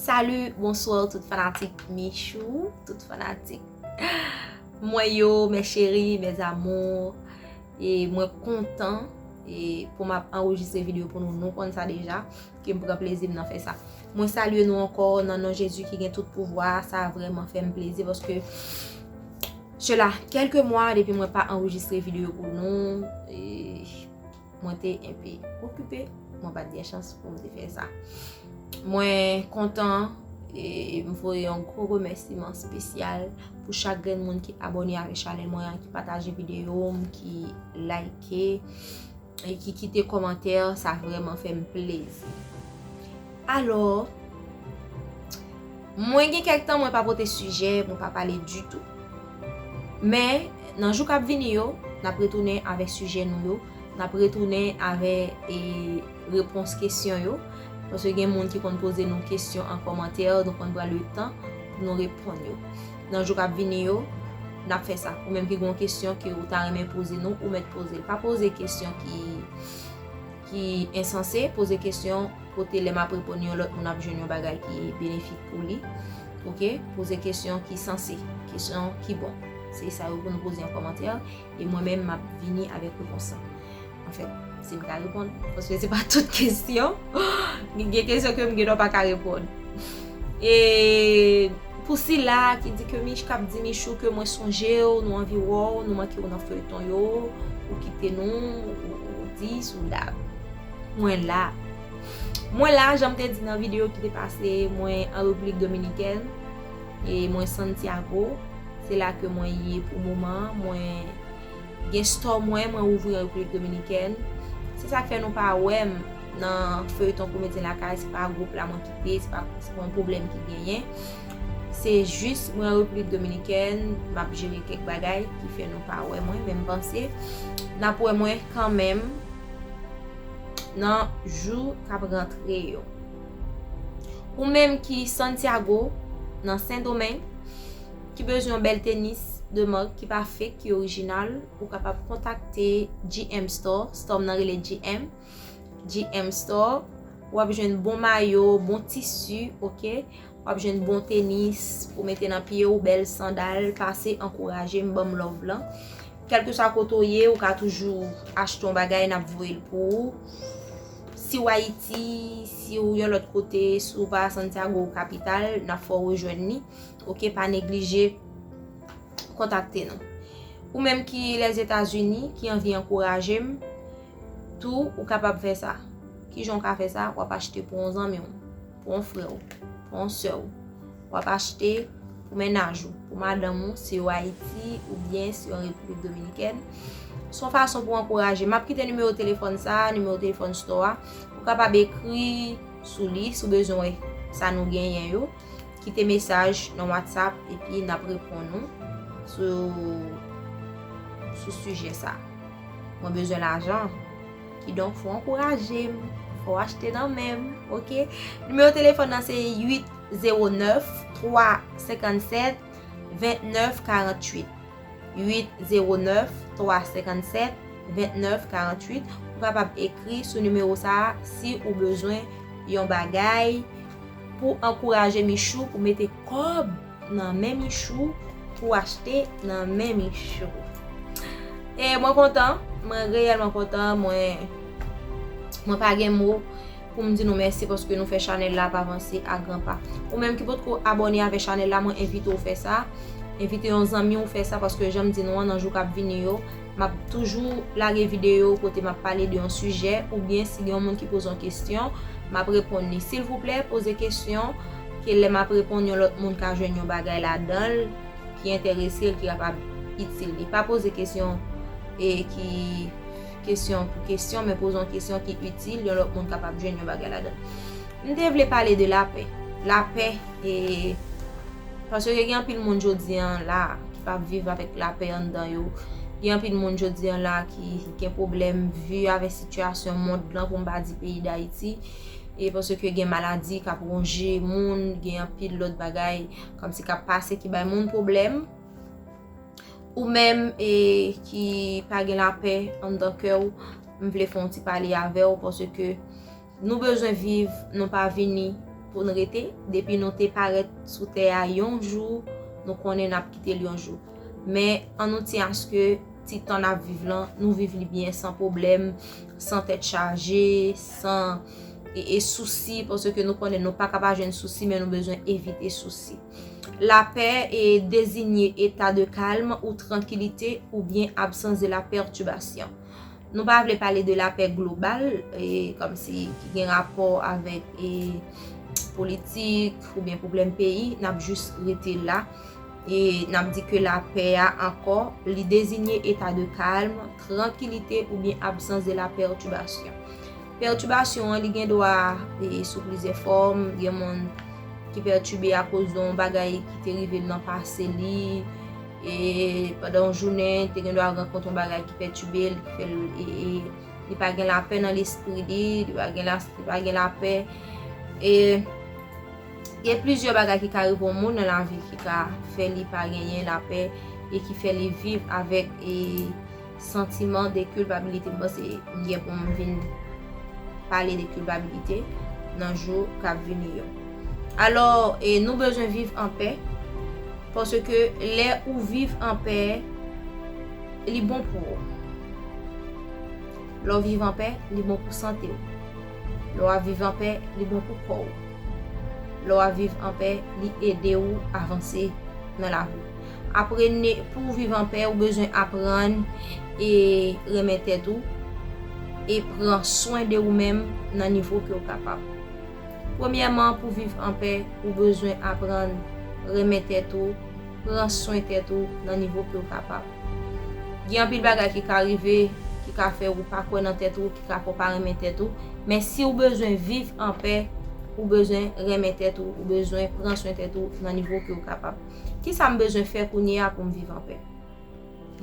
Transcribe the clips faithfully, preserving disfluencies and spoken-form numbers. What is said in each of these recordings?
Salut, bonsoir tout fanatik Michou, tout fanatik mwen yo, mes chéris, mes amours. E mwen kontan e pou m ap anrejistre videyo pou nou, nou konn sa deja, ke m pran plezi m nan fè sa. Mwen salye nou ankò nan non Jezi ki gen tout pouvwa. Sa vrèman fè m plezi paske sela kèlke mwa depi mwen pa anrejistre videyo pou nou. E mwen te enpe okipe, mwen pa t gen chans pou m te fè sa. Mwen kontan e m voye yon gwo remèsiman espesyal pou chak grenn moun ki abòne avèk chanèl mwen an, ki pataje videyo m, ki like e ki kite kòmantè. Sa vrèman fè m plezi. Alò, mwen gen kèk tan mwen pa pote sijè, mwen pa pale ditou. Men nan jou k ap vini yo, n ap retounen avèk sijè nou yo, n ap retounen avèk e, repons kesyon yo. Paske gen moun ki konn poze nou kesyon an kòmantè, nou konn pran le tan pou nou reponn yo. Nan jou k ap vini yo, n ap fè sa. Ou menm ki gen yon kesyon ke ou ta renmen poze nou, ou mèt poze l. Pa poze kesyon ki, ki ensanse, poze kesyon kote lè m ap reponn yon lòt moun ap jwenn yon bagay ki benefik pou li. Oke? Poze kesyon ki sanse, kesyon ki bon. Se sa yo pou nou poze an kòmantè, e mwen menm m ap vini avèk repons lan. Anfèt, si m ka reponn, paske se pa tout kesyon. Gen kesyon ke m gen dwa pa ka reponn. E pou sila ki di ke Mich, k ap di Michou ke mwen sonje w, nou anvi wè w, nou manke w nan feyton yo, ou kite nou, ou, ou dis, ou dat. Mwen la. Mwen la, jan m te di nan videyo ki te pase, mwen an Repiblik Dominikèn, e mwen Santiago, se la ke mwen ye pou moman an. Mwen gen store mwen, mwen ouvri an Repiblik Dominikèn. Se sa k fè nou pa wè m nan feyton Komedyen Lakay, se pa gwoup la mwen kite, se pa, se pa yon pwoblèm ki genyen. Se jis mwen an Repiblik Dominikèn, m ap jere kèk bagay ki fè nou pa wè mwen, men m panse n ap wè mwen kanmenm nan jou k ap rantre yo. Ou menm ki Santiago, nan Sendomeng, ki bezwen yon bèl tenis de marque ki pa fake, ki orijinal, ou kapab kontakte G M Store. Store m nan rele G M. G M Store. W ap jwenn bon mayo, bon tisi, oke? W ap jwenn bon tenis pou mete nan pye w, bèl sandal. Pase ankouraje m, ban m love lan. Kèlkeswa kote w ye, ou ka toujou achte yon bagay, n ap voye l pou ou. Si w Ayiti, si w yon lòt kote, si w pa Santiago ou kapital, n ap fè w rejwenn li. Oke, pa neglije kontakte nou. Ou menm ki Lèzetazini, ki anvi ankouraje m, tou, ou kapab fè sa. Kijan w ka fè sa? W ap achte pou yon zanmi w, pou yon frè w, pou yon sè w. W ap achte pou mennaj ou, pou madanm ou, si yo Ayiti oubyen si yo an Repiblik Dominikèn. Se yon fason pou ankouraje. M ap kite nimewo telefòn sa a, nimewo telefòn store a. Ou kapab ekri sou li si w bezwen wè sa nou genyen yo. Kite mesaj nan WhatsApp epi n ap reponn ou sou, sou sijè sa. Mwen bezwen lajan. Kidonk, fò w ankouraje m. Fò w achte nan men m, oke? Nimewo telefòn nan se uit zewo nèf, twa senkannsèt, vennèf karanntuit. Uit zewo nèf, twa senkannsèt, vennèf karanntuit. Ou kapab ekri sou nimewo sa a si ou bezwen yon bagay pou ankouraje Michou, pou mete kòb nan men Michou, pou achte nan men Michou. E mwen kontan, mwen reyèlman kontan, mwen, mwen pa gen mo pou m di nou mèsi paske nou fè chanèl la ap avanse a gran pa. Ou menm ki potko abòne avèk chanèl la, mwen envite w fè sa. Envite yon zanmi w fè sa paske jan m di nou an, nan jou k ap vini yo, m ap toujou lage videyo kote m ap pale de yon sijè oubyen si gen yon moun ki poze yon kesyon, m ap reponn li. Silvouplè, poze kesyon ke lè m ap reponn yon lòt moun ka jwenn yon bagay ladan l ki enterese l, ki kapab itil li. Pa poze kesyon e ki kesyon pou kesyon, men poze yon kesyon ki itil, yon lòt moun kapab jwenn yon bagay ladan l. M te vle pale de lapè. Lapè, e, paske gen anpil moun jodi an la ki p ap viv avèk lapè anndan yo. Gen anpil moun jodi an la ki gen pwoblèm vi avèk sitiyasyon mond lan, pou m pa di peyi Dayiti. E paske gen maladi k ap wonje moun, gen anpil lòt bagay kòmsi k ap pase ki bay moun pwoblèm. Ou menm, e, ki pa gen lapè anndan kè w, m vle fè yon ti pale avè w paske nou bezwen viv, nou pa vini pou n rete. Depi nou te parèt sou tè a yon jou, nou konnen n ap kite l yon jou. Men ann nou tyen aske ti tan n ap viv lan, nou viv li byen, san pwoblèm, san tèt chaje, san e, e sousi, paske nou konnen nou pa ka pa jwenn sousi, men nou bezwen evite sousi. Lapè e dezinye eta de kalm ou trankilite oubyen absans de la pètibasyon. Nou pa vle pale de lapè global, e, kòmsi ki gen rapò avèk e, politik oubyen pwoblèm peyi, n ap jis rete la. E n ap di ke lapè a ankò, li dezinye eta de kalm, trankilite oubyen absans de la pètibasyon. Pètibasyon an, li gen dwa e, sou plizyè fòm. Gen moun ki pètibe akoz de yon bagay ki te rive l nan pase li. E pandan yon jounen, te gen dwa rankontre yon bagay ki pètibe l, ki fè l e, e, li pa gen lapè nan lespri li, li pa gen la, li pa gen lapè. E gen plizyè bagay ki ka rive yon moun nan lavi ki ka fè li pa genyen lapè e ki fè li viv avèk e, santiman de kilpabilite. M panse m gen pou m vin pale de kilpabilite nan jou k ap vini yo. Alò, e, nou bezwen viv anpè, paske lè ou viv anpè, li bon pou ou. Lè w viv anpè, li bon pou sante w. Lè w ap viv anpè, li bon pou kò w. Lè w ap viv anpè, li ede w avanse nan lavi w. Apre, pou w viv anpè, ou bezwen aprann e renmen tèt ou e pran swen de ou menm nan nivo ke w kapab. Premyèman, pou viv anpè, ou bezwen aprann renmen tèt ou, pran swen tèt ou nan nivo ke w kapab. Gen anpil bagay ki ka rive, ki ka fè ou pa kwè nan tèt ou, ki ka fè w pa renmen tèt ou. Men si w bezwen viv anpè, ou bezwen renmen tèt ou, ou bezwen pran swen tèt ou nan nivo ke w kapab. Kisa m bezwen fè kounye a pou m viv anpè?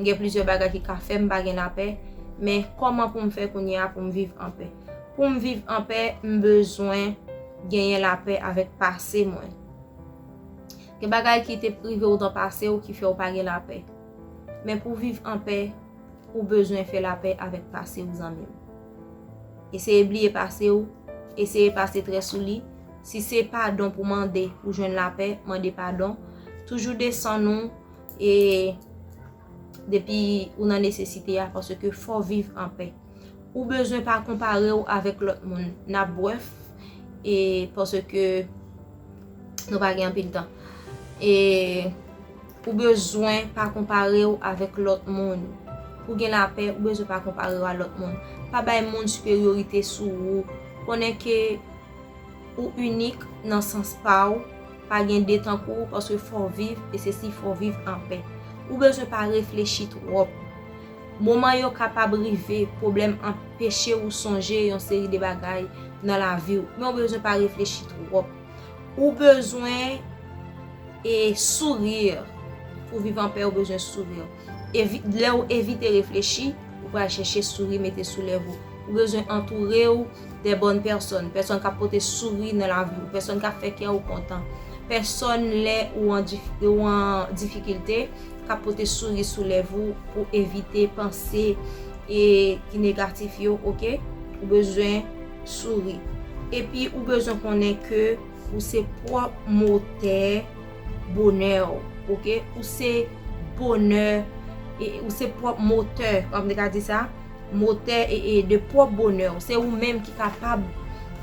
Gen plizyè bagay ki ka fè m pa gen lapè, men kòman pou m fè kounye a pou m viv anpè? Pou m viv anpè, m bezwen genyen lapè avèk pase mwen. Gen bagay ki te rive w nan pase w ki fè w pa gen lapè. Men pou w viv anpè, ou bezwen fè lapè avèk pase w, zanmi m. Eseye bliye pase w, eseye pase trè sou li. Si se padon pou mande pou jwenn lapè, mande padon. Toujou desann ou e depi ou nan nesesite a, paske fò w viv anpè. Ou bezwen pa konpare w avèk lòt moun. N ap brèf, e paske nou pa gen anpil tan. E ou bezwen pa konpare w avèk lòt moun. Pou gen lapè, ou bezwen pa konpare w a lòt moun. Pa bay moun siperyorite sou ou. Konnen ke ou inik nan sans pa w, pa gen de tankou w, paske fò w viv, e se si fò w viv anpè. Ou bezwen pa reflechi twòp. Moman yo kapab rive, pwoblèm anpeche ou sonje yon seri de bagay nan lavi w, men ou bezwen pa reflechi twòp. Ou bezwen e souri. Pou viv anpè, ou bezwen souri. Evi-, lè w evite reflechi, ou pral chèche souri mete sou lèv ou. Ou bezwen antoure w de bòn pèsòn, pèsòn k ap pote souri nan lavi w, pèsòn k ap fè kè w kontan, pèsòn lè ou an dif-, ou an difikilte, k ap pote souri sou lèv ou pou evite panse e ki negatif yo, oke? Ou bezwen souri. Epi ou bezwen konnen ke ou se pwòp motè bonè w, oke? Ou se bonè, e, ou se pwòp motè, kòm te ka di sa, motè e, e de pwòp bonè w. Se ou menm ki kapab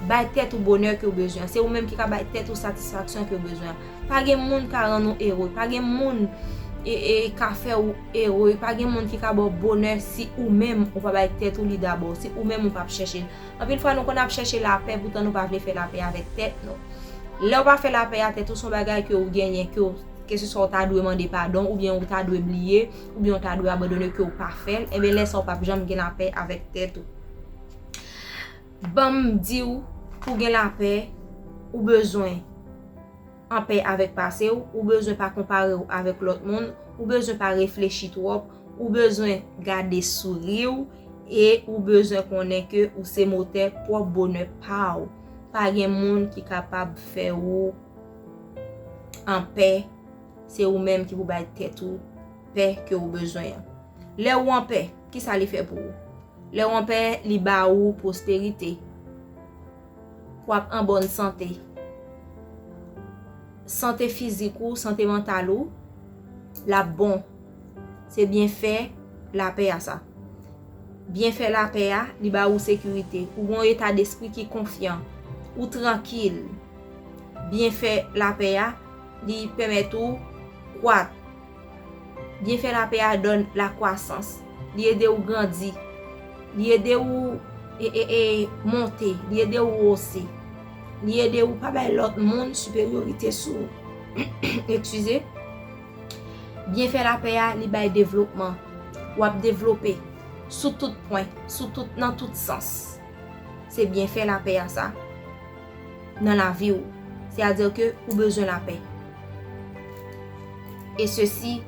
bay tèt ou bonè ke w bezwen. Se ou menm ki ka bay tèt ou satisfaksyon ke w bezwen. Pa gen moun ka rann ou ere. Pa gen moun e, e ka fè ou ere. Pa gen moun ki ka ba w bonè si ou menm ou pa bay tèt ou li dabò. Si ou menm ou p ap chèche l. Anpil fwa nou konn ap chèche lapè, poutan nou pa vle fè lapè avèk tèt nou. Lè w pa fè lapè a tèt ou, se yon bagay ke w genyen, ke w, keseswa w ta dwe mande padon, oubyen w ta dwe bliye, oubyen w ta dwe abandone ke w pa fè l, enben lè sa w p ap janm gen lapè avèk tèt ou. Ban m di w, pou gen lapè, ou bezwen anpè avèk pase w, ou bezwen pa konpare w avèk lòt moun, ou bezwen pa reflechi twòp, ou bezwen gade souri w, e ou bezwen konnen ke ou se motè pwòp bonè pa w. Pa gen moun ki kapab fè ou anpè, se ou menm ki pou bay tèt ou pè ke ou bezwen an. Lè ou anpè, kisa li fè pou ou? Lè w anpè, li ba ou pwosperite. W ap an bòn sante. sante fizik ou, sante mantal ou, l ap bon. Se byenfè lapè a sa. Byenfè lapè a, li ba ou sekirite. Ou gen yon eta despri ki konfyan. Ou trankil. Byenfè lapè a, li pèmèt ou kwat. Byenfè lapè a donn lakwasans. Li ede ou grandi. Li ede ou e, e, e, monte. Li ede ou wose. Li ede ou pa bay lòt moun siperyorite sou ou. Eskize. Byenfè lapè a, li bay devlopman. W ap devlope sou tout pwen, sou tout, nan tout sans. Se byenfè lapè a sa nan lavi w. Sètadi ke ou bezwen lapè. E sesi,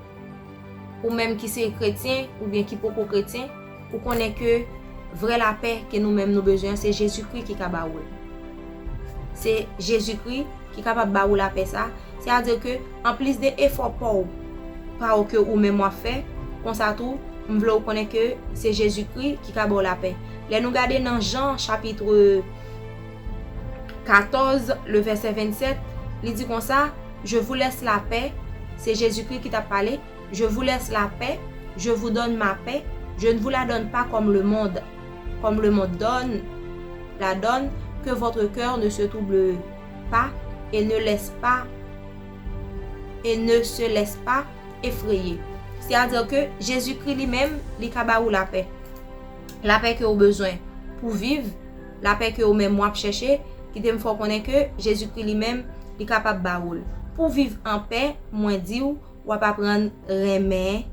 ou menm ki se kretyen oubyen ki poko kretyen, ou konnen ke vrè lapè ke nou menm nou bezwen an, se Jezikri ki ka ba ou l. Se Jezikri ki kapab ba ou lapè sa. Sètadi ke, anplis de efò pa w, pa w ke ou menm w ap fè, konsa tou, m vle w konnen ke se Jezikri ki ka ba w lapè. Lè nou gade nan Jan, chapit katòz, le vèsè vennsèt, li di konsa, Je vous laisse la paix, se Jezikri ki t ap pale, Je vous laisse la paix, je vous donne ma paix, je ne vous la donne pas comme le monde, comme le monde donne, la donne, que votre cœur ne se trouble pas et ne laisse pas, et ne se laisse pas effrayer. Sètadi ke Jezikri li menm, li ka ba ou lapè. Lapè ke ou bezwen pou viv, lapè ke ou menm w ap chèche, kite m fè w konnen ke Jezikri li menm, li kapab ba ou l. Pou viv an pè, mwen di w, w ap aprann renmen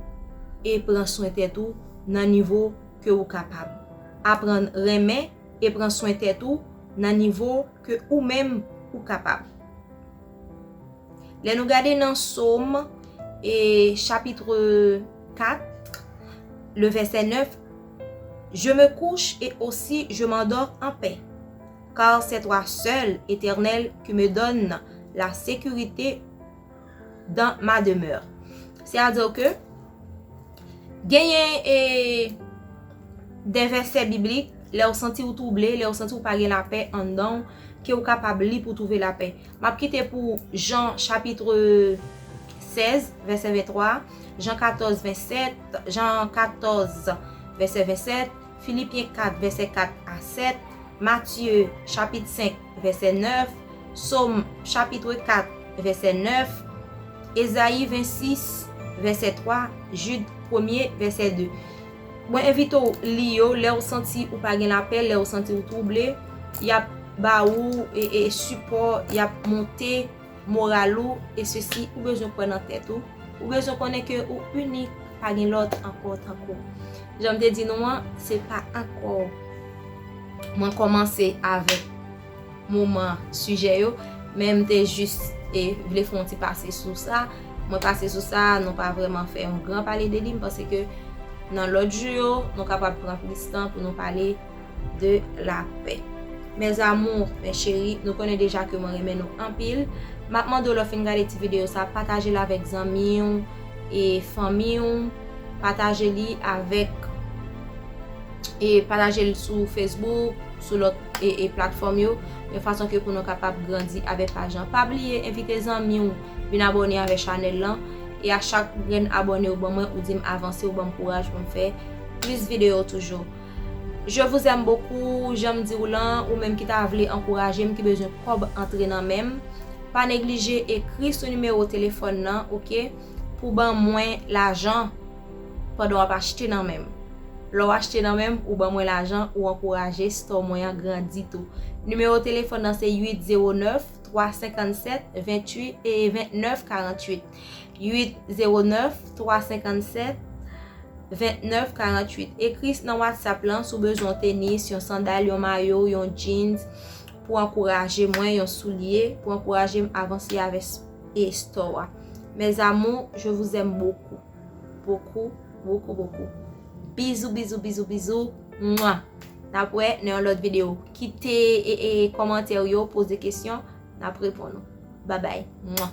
e pran swen tèt ou nan nivo ke ou kapab. Aprann renmen e pran swen tèt ou nan nivo ke ou menm ou kapab. Lè nou gade nan Sòm, e, chapit kat, le vèsè nèf, Je me couche et aussi je m'endors en paix, car c'est toi seul, Éternel, qui me donne la sécurité dans ma demeure. Sètadi ke genyen, e, de vèsè biblik, lè w santi w twouble, lè w santi w pa gen lapè anndan w, ke w kapab li pou w twouve lapè. M ap kite pou Jan chapit sèz, vèsè venntwa, Jan katòz, vennsèt, Jan katòz, vèsè vennsèt, Filipyen kat, vèsè kat a sèt, Matye chapit senk, vèsè nèf, Sòm chapit kat, vèsè nèf, Ezayi vennsis, vèsè twa, Jid premye, vèsè de. Mwen envite w li yo lè w santi ou pa gen lapè, lè w santi w twouble, y ap ba ou, e, e, sipò, y ap monte moral ou, e sesi, ou bezwen kwè nan tèt ou. Ou bezwen konnen ke ou inik, pa gen lòt ankò tankou w. Jan m te di nou an, se pa ankò mwen kòmanse avèk moman sijè yo, men m te jis, e, vle fè yon ti pase sou sa. Mwen pase sou sa, nou pa vrèman fè yon gran pale de li. M panse ke nan lòt jou yo, nou kapab pran plis tan pou nou pale de lapè. Mes amours, mes chéris, nou konnen deja ke mwen renmen nou anpil. M ap mande w lè w fin gade ti videyo sa, pataje l avèk zanmi w e fanmi w. Pataje li avèk, e pataje l sou Facebook, sou lòt, e, e platfòm yo, yon fason ke pou nou kapab grandi avèk paj lan. Pa bliye envite zanmi w vin abòne avèk chanèl lan. E a chak grenn abòne ou ban mwen, ou di m avanse, ou ban m kouraj pou m fè plis videyo toujou. Je vous aime beaucoup, jan m di w lan, ou menm ki ta vle ankouraje m, ki bezwen kòb antre nan men m, pa neglije ekri sou nimewo telefòn nan, oke, pou ban mwen lajan pandan w ap achte nan men m. Lè w achte nan men m, ou ban mwen lajan, ou ankouraje store mwen an grandi tou. Nimewo telefòn nan se uit zewo nèf, twa senkannsèt, venntuit, e vennèf karanntuit. Uit zewo nèf, twa senkannsèt, vennèf karanntuit. Ekri nan WhatsApp lan si w bezwen yon tenis, yon sandal, yon mayo, yon jeans pou ankouraje mwen, yon soulye pou ankouraje m avanse avèk, e, store a. Mes amours, je vous aime beaucoup. Beaucoup, beaucoup, beaucoup. Bizou, bizou, bizou, bizou. Mwa. N ap wè nan yon lòt videyo. Kite, e, e, kòmantè w yo, poze kesyon, n ap reponn ou. Babay. Mwa.